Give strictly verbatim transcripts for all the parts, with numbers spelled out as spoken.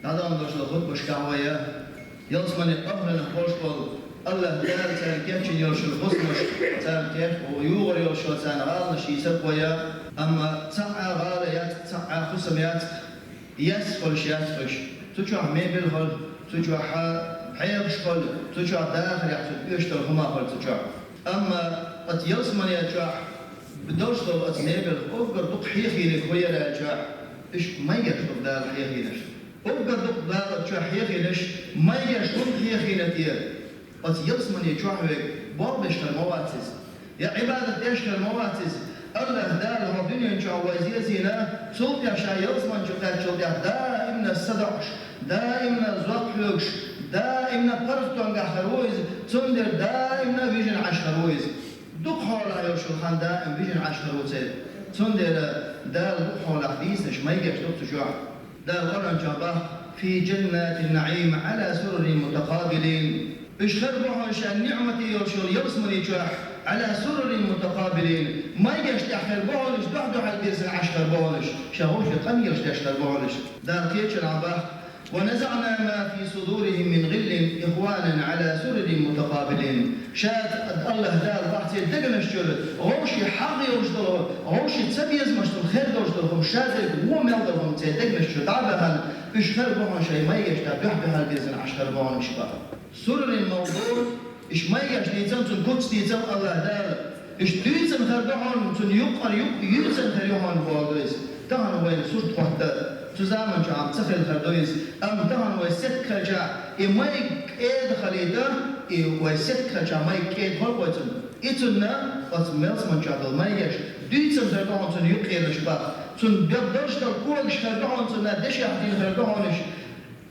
ДӀадаханарш долу хутбашкахь вай ялсаманин къахьарнах болуш болу АллахӀ Дала царна кечйина йолуш йолу хӀусамаш, царна кечйина юхур йолуш йолу царна гӀаланаш йийцира вай. Амма цхьа а гӀала яц, цхьа а хӀусам яц, яц хуьлуш яц уьш. Цу чохь мебель хуьлу, цу чохь хьехаш хуьлу, цу чохь дахарехь цу оьшуш долу хӀума хуьлу цу чохь. Амма оцу ялсамане чохь долуш долу оцу мебель уггар дукха хьехийнарг хӀун яра аьлча, уьш майгаш ду Дала хьехийнарш. Уггар дукха Дала чохь хьехийнарш, майгаш хӀунда хьехийна те? Оцу ялсамане чохь верг болх беш хир ма вац иза, я Ӏибадат деш хир ма вац иза. АллахӀ Дала хӀокху дуьнен чохь вай зезийна, цул тӀаьхьа ша ялсамани чу кхаьччул тӀаьхьа даимна садоӀуш, даимна зовкх хьоьгуш, даимна паргӀатонгахь хир ву иза, цундела даимна вижина Ӏаш хир ву иза. Дукха хьолахь йолуш йолу хан даим вижина Ӏаш хир ву церан. Цундела Дала дукха хьолахь дийцинарш майгаш ду цу чохь. Дала Къуръан чохь боху: «Фи джаннатин наӀим, Ӏала сурурин мутакъабилин». Уьш хир бу хьуна шайн ниӀмате йолуш йолу ялсамани чохь, «Ӏала сурурин мутакъабилин». Майгаш тӀехь хир бу хьуна уьш, дуьхь-дуьхьал бирзина Ӏаш хир бу хьуна уьш, шайн вовшийн къамелаш деш хир бу хьуна уьш. Дала кхечанхьа боху: «Ва назаӀна ма фи судурихим мин гӀиллин ихванан Ӏала сурурин мутакъабилин». Ша, АллахӀ Дала боху, церан дегнаш чуьра вовшийн хьагӀ йолуш долу, вовшийн ца безамаш долу, хер долуш долу хӀума, шадерг вон мел долу хӀума церан дегнаш чуьра дӀа а баьхна, уьш хир бу хьуна шайн майгаш тӀехь дуьхь-дуьхьал бирзина Ӏаш хир бу хьуна уьш боху. Сурурин мавдуд, уьш майгаш дийцина, цуьнан куц дийцина АллахӀ Дала. Уьш дуьйцина хир ду хьуна, цуьнан юккъара юкъ юьйцина хир ю хьуна боху иза. Тахана вайна сурт хӀотта, цу заманчохь ца хилла хир ду иза. Амма тахана вай сеттахь хилча, и майга кӀеда хилийта, и вай сеттахь хилча майга кӀеда хуьлу вай цуьнан. И цуьнан оцу ялсамани чохь долу майгаш дуьйцина хир ду хьуна цуьнан юккъераш боху. Цуьнан бегдерш долу когаш хир ду хьуна, цуьнан дешех дина хир ду хьуна уьш.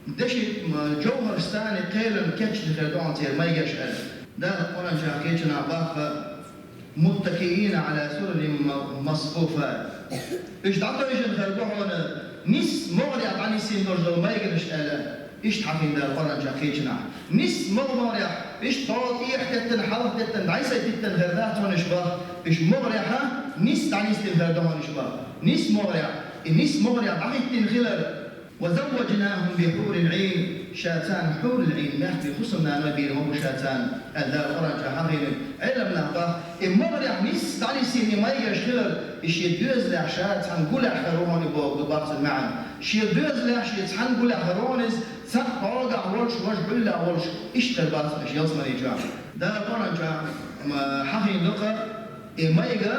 Деши, м, жовхӀарш санна кхелина кечдина хир ду хьуна церан майгаш аьлла. Дала Къуръан чохь кхечанхьа боху: «Муттакиина Ӏала сурурин ма-, масфуфа». Уьш дӀатойжина хир бу хьуна нисса могӀарехь дӀанисйина долуш долу майгаш аьлла. Иштта хьахийна Дала Къуръан чохь кхечанхьа. Нисса могӀа-могӀарехь, иштта хьалха тӀехьа теттина, хьалха теттина, дӀасатеттина хир дац хьуна уьш боху. Уьш могӀарехь нисса дӀанисдина хир ду хьуна уьш боху. Нисса могӀарехь, и нисса могӀарехь дӀахӀиттина хилар. «Ва завважнахум би хьурин Ӏин». Ша царна хьурул Ӏин, мехкан хӀусамнаной бийр ма бу ша царна, аьлла Дала Къуръан чохь хьахийна. Ӏеламнаха боху, и могӀарехь нисса дӀанисйина и майгаш хилар, и шен доьзалехь ша цхьаьна гулехь хир ву хьуна и боху, боху цуьнан маьӀна. Шен доьзалехь шен цхьаьна гулехь хир ву хьуна иза, цхьаъ бӀогахь волуш, важа Ӏуьллехь волуш, иштта хир бац уьш ялсамани чохь. Дала Къуръан чохь, м, хьахийна ду-кх, и майга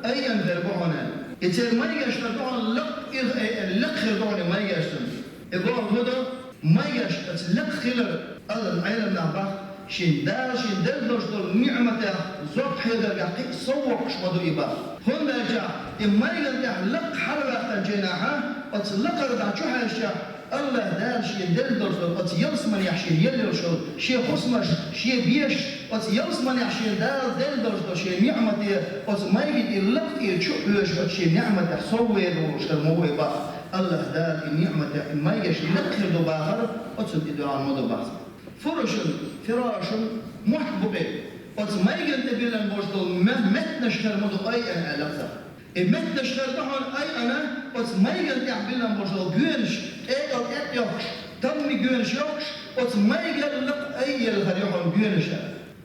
айъина хир бу хьуна. И церан майгаш хир ду хьуна лакха, и, и, и лакха хир ду хьуна и майгаш цуьнан. И бохург хӀун ду, майгаш оцу лакха хилар, Ӏеламнаха боху, шен Дала шена делла долуш долу ниӀматех зовкх хьегарехь кхин а сов воккхуш ма ду и боху. ХӀунда аьлча и майгана тӀехь лакха хьалаваьккхинчу хенахь, оцу лакхара дӀа чу хьаьжча, АллахӀ Дала шена делла долуш долу оцу ялсаманехь шена елла йолуш йолу шен хӀусамаш, шен бешаш, оцу ялсаманехь шена Дала делла долуш долу шен ниӀмате, оцу майгана тӀера лакха тӀера чу а хьоьжуш, оцу шен ниӀматех сов вер волуш хир ма ву и боху. АллахӀ Дала и ниӀматех, и майгаш лакха хир ду бахар, оцунна тӀедоьгӀна ма ду боху. Фурушун, фирашун, мотт бу-кх и. Оцу майгана тӀе биллина болуш долу ме-, меттанаш хир ма ду айъина аьлла цара. И меттанаш хир ду хьуна айъина, оцу майгана тӀехь биллина болуш долу гоьнаш, тӀекӀал тӀе а йохкуш, тамми гоьнаш йохкуш, оцу майгал лакха айъелла хир ю хьуна гоьнаш.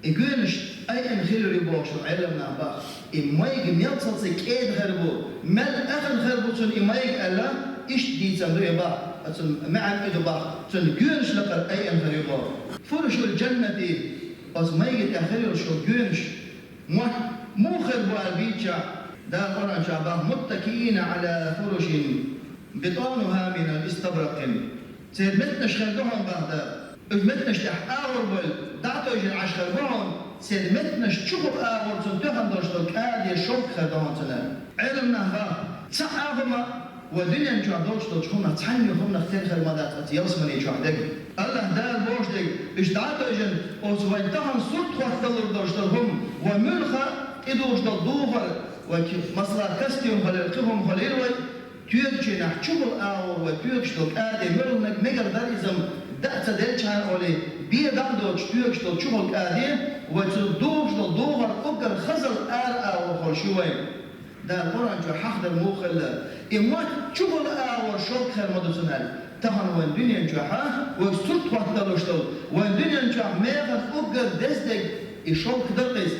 И гоьнаш айъина хилар ю бохуш Ӏеламнаха боху. И майга мел цхьацца кӀеда хир бу, мел ахана хир бу цуьнан и майга аьлла, иштта дийцина ду и боху, оцунна маьӀна и ду боху, цуьнан гоьнаш лакхара айъина хир ю боху. Фурушул джаннати, оцу майга тӀехь хир йолуш йолу гоьнаш, мотт муха хир бу аьлла бийцича, Дала Къуръан чохь боху: «Муттакиина Ӏала фурушин битӀануха мин истабракъин». Церан меттанаш хир ду хьуна боху Дала. Уьш меттанаш тӀехь агӀор бевлла, дӀа а тойжина Ӏаш хир бу хьуна, церан меттанаш чухула агӀор цунна тоьхна долуш долу кӀаде шовк хир ду хьуна цунна. Ӏеламнаха боху, цхьа а хӀума вай дуьнен чохь долуш долчу хӀуманах, цхьанна хӀуманах тера хир ма дац оцу ялсамани чохь дерг. АллахӀ Дала бохуш дерг, уьш дӀа а тойжина, оцу вайн тахана сурт хӀотталур долуш долу хӀума, вай муьлхха а тӀедугӀуш долу духар, вай ки-, масала, костюм хуьлийла, кхин хӀума хуьлийла вай, тоьгучу хенахь чухула агӀор вай тоьгуш долу кӀаде муьлханиг мегар дара иза-м, даа ца делчхьана олий, бен дӀа а доцуш тоьгуш долу чухула кӀаде, вай цу дугӀуш долу духар уггар хазалла ара агӀор хуьлуш ю вайн. Дала Къуръан чохь хьахадар муха хилла, и мотт чухула агӀор шовк хир ма ду цунна аьлла. Тахана вайн дуьнен чохь а вай сурт хӀотталуш долу, вайн дуьнен чохь механа уггар деза дерг и шовк дара иза.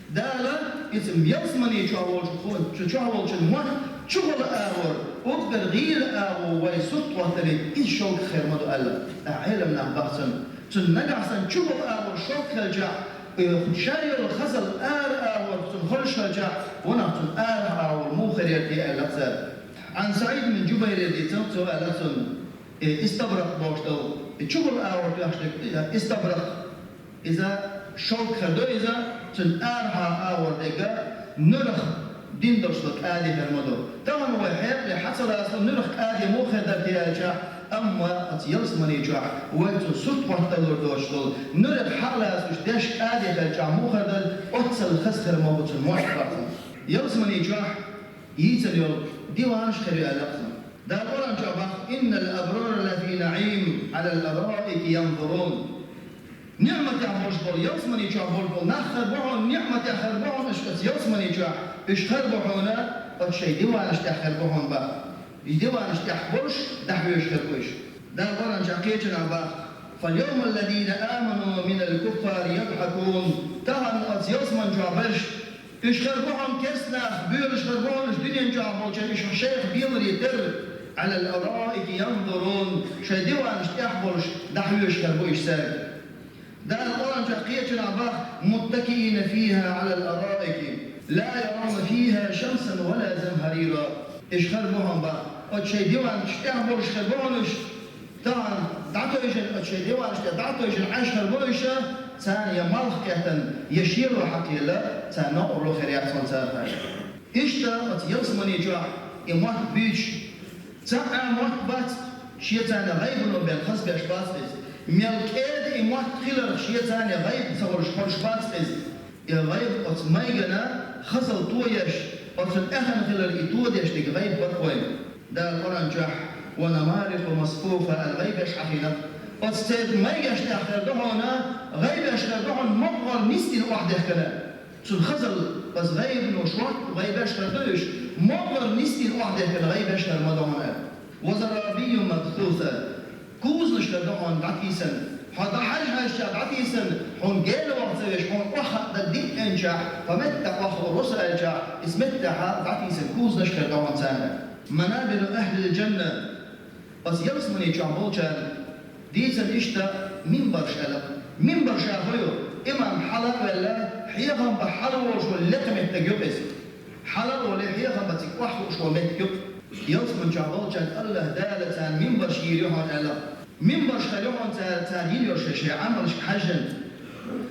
Дала иза ялсамани чохь волчу хо-, чу-, чохь волчун мотт чухула агӀор, уггар гӀийла агӀо вай сурт хӀотталийта иза шовк хир ма ду аьлла, тӀаккха Ӏелам нах бахцана. Цунна нагахь санна чухула агӀор шовк хилчахь, э, ша йолу хазал ара агӀор цунна хуьлуш хилчахь, ванах цунна арахь агӀор муха хир яра те аьлла цара. Ӏан СаӀид бин Жубайре дийцина, цо аьлла цунна, э, истабракъ бохуш долу, э, чухула агӀор тоьхна дерг, э, истабракъ. Иза шовк хир ду иза, цуьнан арахьа агӀор дерг а нуьрах дина долуш долу кӀади хир ма ду. Тахана вай хьекъале хьан ца лацало нуьрах кӀади муха хир дара те аьлчахь, амма оцу ялсамани чохь вай цуьнан сурт хӀотталур доцуш долу, нуьрах хьан а лацалуш деш кӀади хилчахь муха хир дара, оццул хаза хир ма бу цуьнан мотт бахцана. Ялсамани чохь йийцина йолу диванаш хир ю аьлла цо. Дала Къуръан чохь боху: «إن الأبرار لفي نعيم على الأرائك ينظرون». НиӀматехь болуш болу, ялсамани чохь болуш болу нах хир бу хьуна, ниӀматехь хир бу хьуна уьш оцу ялсамани чохь, уьш хир бу хьуна оцу шайн диванаш тӀехь хир бу хьуна боху. И диванаш тӀехь болуш, дӀахьоьжуш хир бу уьш. Дала Къуръан чохь кхечанхьа боху: «فاليوم الذين آمنوا من الكفار يضحكون». Тахана оцу ялсамани чохь берш, уьш хир бу хьуна керста нах, боьлуш хир бу хьуна уьш дуьнен чохь болчеран, уьш шайх беларе терра, «على الأرائك ينظرون», шайн диванаш тӀехь болуш, дӀахьоьжуш хир бу уьш цаьрга. Дала Къуръан чохь кхечанхьа боху: «متكئين فيها على الأرائك لا يرون فيها شمسا ولا زمهريرا». Уьш хир бу хьуна боху, оцу шайн диванаш тӀехь болуш хир бу хьуна уьш, тахана дӀатевжина, оцу шайн диванаш тӀехь дӀатевжина Ӏаш хир бу уьш, царна я малх кхеттана, я шело хьакхаелла, царна новкъарло хир яц хьуна царах. Иштта оцу ялсамани чохь и мотт буьйцуш, цхьа а мотт бац, шен царна гӀайбано бен хазбеш бац иза. Мел кӀеда и мотт хиларх шен царна гӀайба ца хуьлуш хуьлуш бац иза. И гӀайба оцу майгана хазал тоеш, оцу тӀехь хилар и тодеш дерг гӀайба бара вайна. Дала Къуръан чохь: «ونمارق مصفوفة», аьлла гӀайбеш хьахийна. Оцу церан майгаш тӀехь хир ду хьуна, гӀайбеш хир ду хьуна могӀара нисдина охьадехкина. Цуьнан хазал, оцу гӀайбано шортта гӀайбеш хир ду уьш, могӀара нисдина охьадехкина гӀайбеш хир ма ду хьуна. «وزرابي مبثوثة». Кузанаш хир ду хьуна дӀатийсина. Хьо дӀахьажа-хьаьжча дӀатийсина, хьуна гена ваха ца веш, хьуна охьа дан диъ эвлачохь, хьо меттахь охьа росаьлчахь, иза меттахь дӀатийсина кузанаш хир ду хьуна царна. «منابر أهل الجنة». Оцу ялсамани чохь болчарна дийцина иштта минбарш аьлла. Минбар ша хӀун ю? Имам хьала а ваьлла, хьехам бан хьала волуш волу лекха меттиг ю иза. Хьала а волий, хьехам бан цига охьахууш волу меттиг ю. Ялсамани чохь болчарна АллахӀ Дала царна минбарш йийр ю хьуна аьлла. Минбарш хир ю хьуна цара, цара йина йолу шайн, шайн Ӏамалшка хьаьжжина.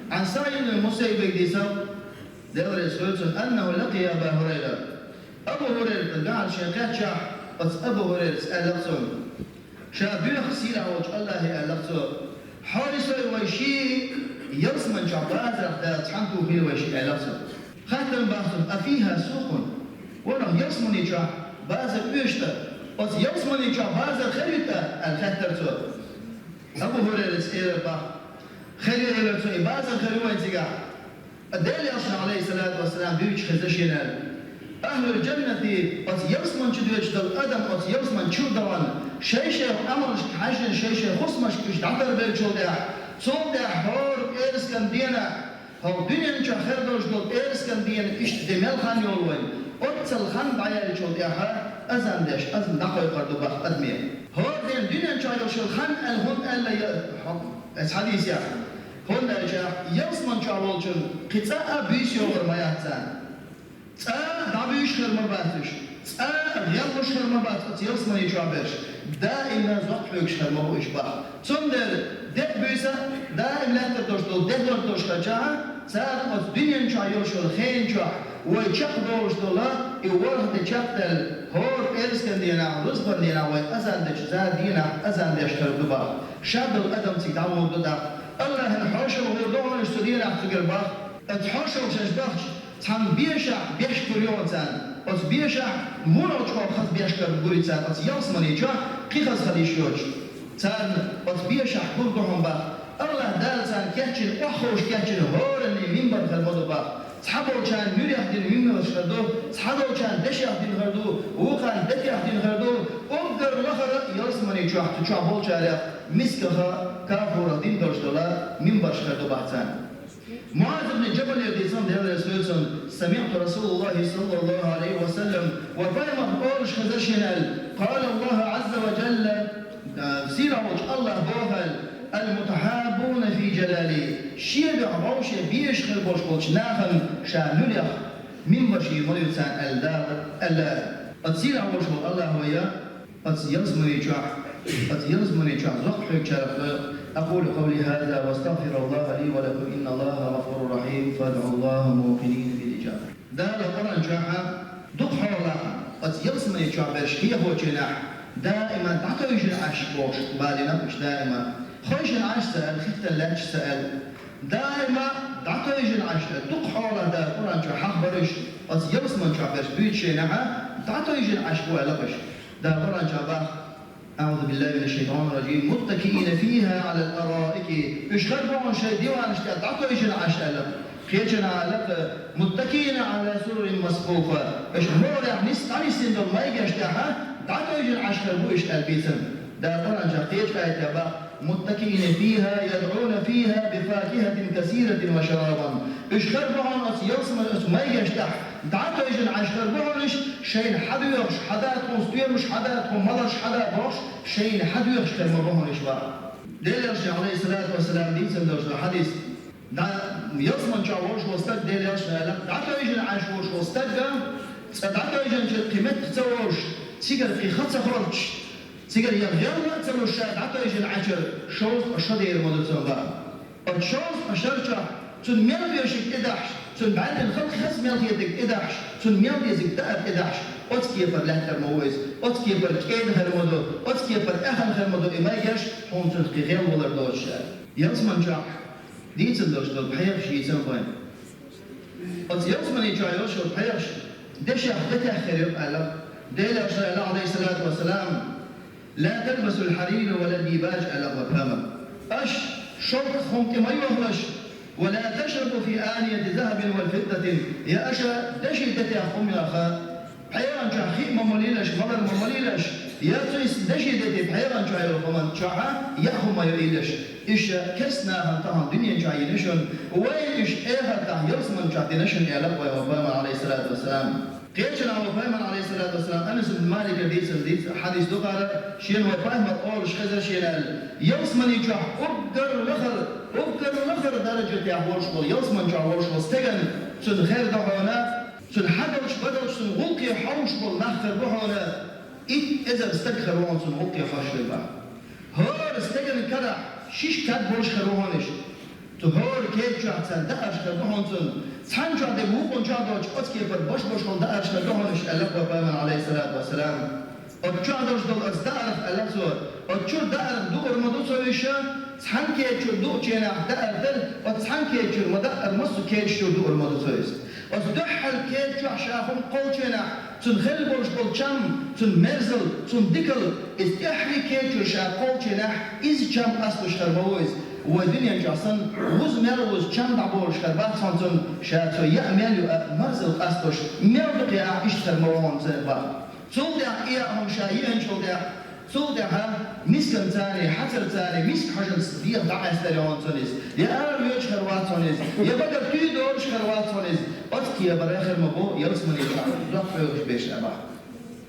Ӏан СаӀид бин Мусаййиба дийцина, Дела реза хуьлда цунна, «أنه لقي أبا هريرة». Абу ХӀурайратана дуьхьал шен кхаьччахь, оцу Абу ХӀурайрас аьлла цунна: «Ша боьху сийлахь волчу АллахӀе», аьлла цо, «хьо а, со а вай шиъ ялсамани чохь базарахь Дала цхьаьна тухийла вай шиъ», аьлла цо. Хаьттина боху цунна: «أفيها سوق؟» Ванах, ялсамани чохь базар оьшуш дара? Оцу ялсамани чохь базар хир ю тӀаккха? аьлла хаьттира цо. Абу ХӀурайрас элира боху: «Хир ю», элира цо, «и базар хир ю вайн цигахь». Делан Элчано, Ӏалайхиссалату вассалам, дуьйцуш хезна шена аьлла: «أهل الجنة», оцу ялсамани чу доьдуш долу адам, оцу ялсамани чу а дахана, шай-шай Ӏамалшка хьаьжжина, шай-шай хӀусамашка уьш дӀатарбеллачул тӀаьхьа, цул тӀаьхьа хӀора пӀераскан дийнахь, хӀокху дуьнен чохь хир долуш долу пӀераскан дийнахь иштта де мел хан йолу вайн, оццул хан дӀаяьллачул тӀаьхьа азан деш, азан дӀакхойкхур ду боху адаме. ХӀора ден дуьнен чохь йолуш йолу хан аьлла хӀунда аьлла я, хьо-, Аса хьадийсехь, хӀунда аьлча ялсамани чохь волчун кхин цкъа а буьйса йогӀур ма яц царна. Цкъа а дӀабуьйсуш хир ма бац уьш, цкъа а гӀеллуш хир ма бац оцу ялсамани чохь берш, даима зӀок хьоьгуш хир ма бу уьш боху. Цундела де а буьйса а, даима лаьттара долуш долу де лардолуш хилчахьа, царна оцу дуьнен чохь йолуш йолу хенан чохь вай чекхдолуш долу и ворхӀ де чекхдаьлла, хӀора пӀераскан дийнахь, рузбан дийнахь вай азан дечу за дийнахь азан деш хир ду боху. Ша долу адам цига дӀагӀур ду тӀаккха. АллахӀан хьошалла гӀур ду хьуна уьш цу дийнахь цигара боху. Оцу хьошалла шаьш бахча, цхьана бешахь беш гур ю хьуна царна. Оцу бешахь вуно чӀогӀа хаза беш гур ю царна оцу ялсамани чохь кхин хаза хила йиш йоцуш. Царна оцу бешахь гур ду хьуна боху. АллахӀ Дала царна кечйина, охьаховша кечйина хӀоранна минбар хир ма ду боху. Цхьаболчарна нуьрех дина минбарш хир ду, цхьадолчарна дешех дина хир ду, вукхарна детех дина хир ду, уггар лахара ялсамани чохь цу чохь болчарех мискаха, кафурах дина долуш долу минбарш хир ду боху царна. МуӀаз ибн Джабалера дийцина, Дела реза хуьлда цунна: «СамиӀту Расулаллахи саллаллаху Ӏалайхи ва саллам», ва пайхамар олуш хезира шена аьлла: «Къала Аллаху Ӏазза ва Джалла», а, сийлахь волчу Аллах боху аьлла: «Ал-мутахьаббуна фи джалали». Шен дуьхьа вовше безаш хир болуш болчу нахана ша нуьрех минбарш йийр ма ю царна аьлла Дала, аьлла. Оцу сийлахь волуш волу Аллах вай, оцу ялсамани чохь, оцу ялсамани чохь зовкх хьоьгучарах дойла. أقول قولي هذا وأستغفر الله لي ولكم إن الله غفور رحيم فادعوا الله موقنين بالإجابة. Дала Къуръан чохь дукха хьолахь оцу ялсамани чохь берш хьехочийнахь даима дӀатойжина Ӏаш бохуш балийна уьш даима. Хойшина Ӏаш ца аьлла, хиттан лаьтташ ца аьлла. Даима дӀатойжина Ӏаш аьлла, дукха хьолахь Дала Къуръан чохь хьахбар уьш, оцу ялсамани чохь берш буьйцуш шийнахь дӀатойжина Ӏаш бу аьлла уьш. Дала Къуръан чохь боху: أعوذ بالله من الشيطان الرجيم. متكئين فيها على الأرائك. Уьш хир бу хьуна шайн диванаш тӀехь дӀатойжина Ӏаш аьлла. Кхечанхьа аьлла: متكئين على سرر مصفوفة. Уьш могӀарехь нис-, дӀанисдина долу майгаш тӀехь дӀатойжина Ӏаш хир бу уьш аьлла бийцина. Дала Къуръан чохь кхечу аятехь боху: متكئين فيها يدعون فيها بفاكهة كثيرة وشراب. Уьш хир бу хьуна оцу ялсамани, оцу майгаш тӀехь дӀатойжина Ӏаш хир бу хьуна уьш, шайна хьадоьхуш, хьада тхуна стоьмаш, хьада тхуна маларш, хьада бохуш, шайна хьадоьхуш хир ма бу хьуна уьш боху. Делан Элчано, Ӏалайхиссалату вассалам, дийцина долуш долу хьадис. ДӀа-, ялсамани чохь волуш волу стаг, Делан Элчано аьлла, дӀатойжина Ӏаш волуш волу стаг, цкъа дӀатойжинчуьра кхин меттах ца волуш, цигара кхин ха ца хоттуш, цигара я гӀелла а ца луш ша дӀатойжина Ӏачуьра, шовзткъа шо дер ма ду цунна боху. Оцу шовзткъа шар чохь цунна мел оьшург тӀедахьаш, цунна бӀаьргана халкъ хаза мел хетарг тӀедахьаш, цунна мел дезарг даар тӀедахьаш, оцу кепара лаьттар ма ву иза, оцу кепара кӀеда хир ма ду, оцу кепара аьхна хир ма ду и майгаш, хьуна цунах кхин гӀелла валар доцуш аьлла. Ялсамани чохь дийцина долуш долу пхьегӀаш дийцина вайна. Оцу ялсамани чохь йолуш йолу пхьегӀаш дешех, детех хир ю аьлла. Делан Элчано аьлла, Ӏалайхиссалату вассалам: «لا تلبسوا الحرير ولا الديباج», аьлла вай пайхамара. Аша шовках хӀума тӀе ма йохалаш, «ولا تشربوا في آنية الذهب والفضة», я аша деши, детех хӀума йоха, пхьегӀан чохь хи а ма молийлаш, малар ма молийлаш, я цу иза деши, дети пхьегӀан чохь йолу хӀуманна чохь яа хӀума ма йоийлаш. Уьш керста нахана тахана дуьнен чохь йина шуна, вай уьш эхартахь ялсамани чохь дина шуна, аьлла вай вай пайхамара, Ӏалайхиссалату вассалам. Кхечанхьа вай пайхамара, Ӏалайхиссалату вассалам, Анас ибн Малика дийцина дийца хьадис ду хӀара, шена вай пайхамар олуш хезара шена аьлла: ялсамани чохь уггар лахара, уггар лахара даража тӀехь волуш волу, ялсамани чохь волуш волу стеган цунна хер ду хьуна, цунна хьадалча, бадалча, цунна гӀуллакхе хьовш болу нах хир бу хьуна, итт эзар стаг хир ву хьуна цунна гӀуллакхе хьожуш боху. ХӀора стеган карахь шиш кад болуш хир ву хьуна уьш. Цу хӀора кеда чохь царна даарш хир ду хьуна цунна. Цхьана чохь дерг вукхунна чохь доцуш, оцу кепара бош-бош хила даарш хир ду хьуна уьш, аьлла вай пайхамара, Ӏалайхиссалату вассалам. Оцу чохь долуш долу оцу даарах, аьлла цо, оцу чуьра даарах дуур ма ду цо уьш, цхьана кеда чуьра дуучу хенахь даар дара, оцу цхьана кеда чуьра ма даара, массо а кедаш чуьра дуур ма ду цо иза. Оцу дуьххьара кеда чохь ша хӀума кхоллучу хенахь, цунна хилла болуш болу чам, цунна мерзал, цунна дикал, иза тӀаьххьарчу кеда чуьра ша кхоллучу хенахь, иза чам къасталуш хир ма ву иза. Вай дуьнен чохь санна, вуза мел вуза чам дӀаболуш хир бац хьуна цунна, ша цо яа мел ю а, марзал къасталуш, мел дукха яахь, иштта хир ма ву хьуна церан боху. Цул тӀаьхьа и яа хӀума ша йиъначул тӀаьхьа, цул тӀаьхьа мисканца а, хьацарца а, миска хьожанца дегӀах дӀакъаьстар ю хьуна цунна иза, я ара воьдуш хир вац хьуна иза, я багара туй долуш хир вац хьуна иза. Оцу кепара хир ма бу ялсамани чохь зовкх хьоьгуш берш а боху.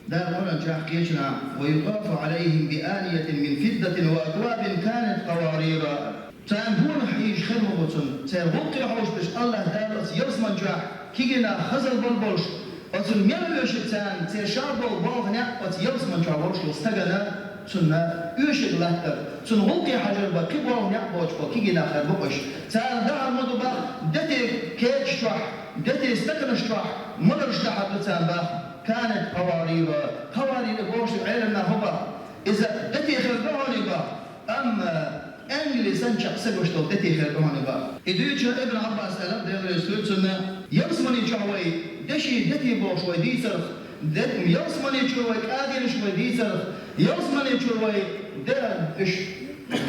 Дала Къуръан чохь кхечанхьа: «ويطاف عليهم بآنية من فضة وأكواب كانت قوارير». Царна гонах хьийзаш хир ма бу цунна, церан гӀуллакхе хьовш берш, Аллах Дала оцу ялсамани чохь кегийнах хазалла болуш, оцунна мел оьшург царна, церан ша болу болх некъ оцу ялсамани чохь волуш волу стагана, цунна оьшург латтар, цунна гӀуллакхе хьажар бан кхин болх некъ боцуш болу кегийнах хир бу уьш. Царна дахьар ма ду боху дети кедаш чохь, дети стаканаш чохь маларш дахьар ду царна боху. «كانت قوارير». Къаварир бохуш Ӏеламнаха хӀун боху? Иза дети хир ду хьуна боху. Амма къаьнгли санна чекх са гуш долу дети хир ду хьуна боху. И дуьйцучу Ибн Ӏаббаса аьлла, Дела реза хуьлда цунна: ялсамани чохь вай деши, дети бохуш вай дийцарх, де-, ялсамани чуьра вай кӀадинаш вай дийцарх, ялсамани чуьра вай де-, уьш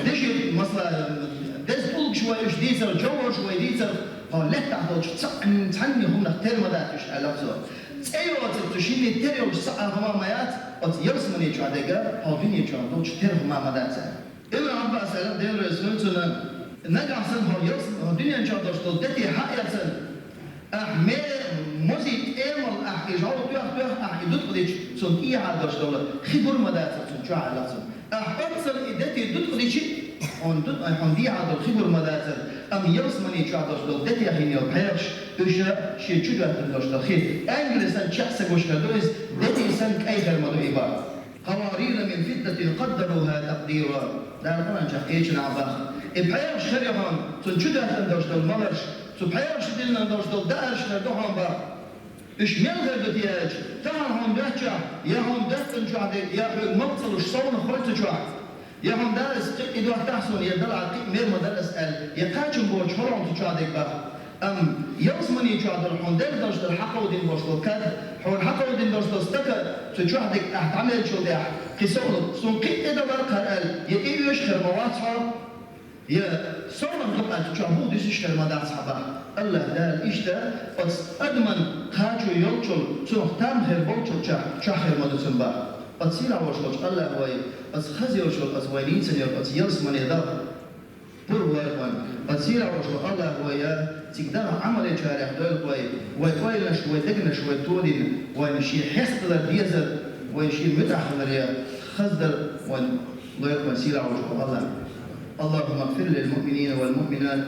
деши, масала, деза тӀулгаш вай уьш дийцарх, жовхӀарш вай дийцарх, Хьо лаьттахь долчу цхьа-, цхьанна хӀуманах тера ма дац уьш, аьлла цо. ЦӀе йоцург цу шинна тера йолчу цхьа а хӀума ма яц, оцу ялсамани чохь дерг хьо дуьне чохь долчу тера хӀума ма дац, аьлла. Ибн Ӏаббаса аьлла, Дела реза хуьлда цунна, нагахь санна хьо ялс-, хьо дуьнен чохь долуш долу дети хьаэцна, ахь ме-, мозий тӀемал ахь и жӀов тоьх-тоьх, ахь и дуткъа дича, цунна тӀехьа долуш долу хи гур ма дацара цунна чохь, аьлла цунна. Ахь оццал и дети дуткъа дичи, хьуна ду-, хьуна дехьа долу хи гур ма дацара, амма ялсамани чохь долуш долу детех йина йолу пхьегӀаш, уьш шен чу доьттина долуш долу хи. Ангали санна чекх ца гуш хир ду иза, дети санна кӀай хир ма ду и бах. قوارير من فضة قدروها تقديرا. Дала Къуръан чохь кхечанхьа бах. И пхьегӀаш хир ю хьуна, цунна чу доьттина долуш долу маларш, цу пхьегӀаш диллина долуш долу даарш хир ду хьуна бах. Уьш мел хир ду те аьлча, тахана хьуна доьттучохь, я хьуна доьттина чохь дерг, я хьоьга мала ца луш совнаха хуьлу цу чохь, я хьуна дара аса кхин а и доттахь суна, я далахь кхин а мер ма дара аса аьлла, я кхачам боцуш хьо хьуна цу чохь дерг бах. Амма ялсамани чохь долу хьуна дерг долуш долу хьакховдина болуш долу кад, хьуна хьакховдина долуш долу стака цу чохь дерг ахь дӀамеллачул тӀаьхьа, кхин совнаха, суна кхин а тӀедалар кхара аьлла, я тӀеоьшу хир ма вац хьо. Я совнаха ду-кх аьлла, чохь муха дуьсуш хир ма дац хьан бах. АллахӀ Дала иштта оцу адаман кхачо йолчул, цунах там хир болчул чохь, чохь хир ма ду цунна бах. Оцу сийлахь волуш волчу АллахӀа вай, оцу хаза йолуш волу, оцу вай нийса йолу, оцу ялсамане даха пурба лойла вайна. Оцу сийлахь волуш волу АллахӀа вай, я цига даха Ӏамал ечарех дойла вай, вай ойланаш, вай дегнаш, вай тодина, вайна шен хьесталар дезар, вай шен муьтӀахь хилар, я хаздар вайна лойла вайна сийлахь волуш волу АллахӀа. اللهم اغفر للمؤمنين والمؤمنات